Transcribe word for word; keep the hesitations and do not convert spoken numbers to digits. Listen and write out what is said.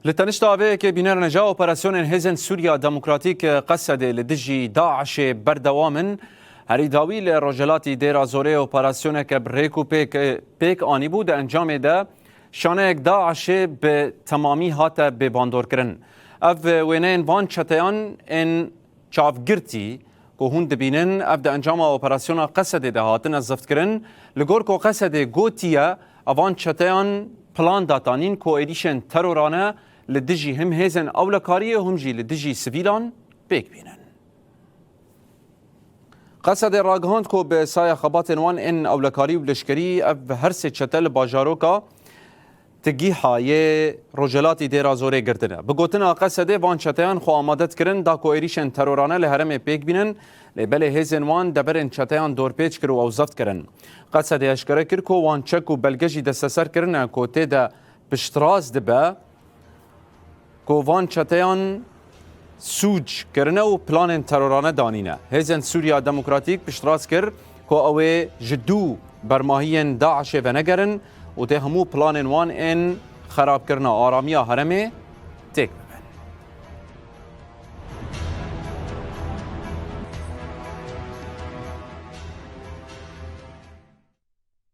Li tenişta vê yekê bînerine ja operasyonên Hêzên Sûriya Demokratîk Qesedê li dijî DAIŞê berdewam in. Herî dawî li rojhelatî Dêra Zorê operasyoneke bi rêk û pêk, pêk anîbû, di encamê de şaneyek DAIŞê bi temamî hate bêbandorkirin. Ev wêneyên van çeteyan ên çavgirtî ku hûn dibînin, ev di encama operasyona Qesedê de hatine ziftkirin. Li gor ku Qesedê gotiye, evan çeteyan plan datanîn ku êrîşên terorane li dijî him hêzên ewlekariyê û him jî li dijî sivîlan pêk bînin. Qesedê ragihand ku bi saya xebatên wan ên ewlekarî û leşkerî ev her sê çete li bajaroka Tigîha yê Rojhelatî Dêra Zorê girtine. Bi gotina Qesedê, van çeteyan xwe amade dikirin da ku êrîşên terorane li herêmê pêk bînin, lê belê hêzên wan deverên çeteyan dorpêç kir û ew zeft kirin. Qesedê eşkere kir ku wan çek û belge jî desteser kirine ku tê de piştrast dibe ku van çeteyan sûc kirine û planên terorane danîne. Hêzên Sûriya Demokratîk piştrast kir ku ew ê ji dû bermahiyên DAIŞê venegerin û tê hemû planên wan ên xerabkirina aramiya herêmê têk bin.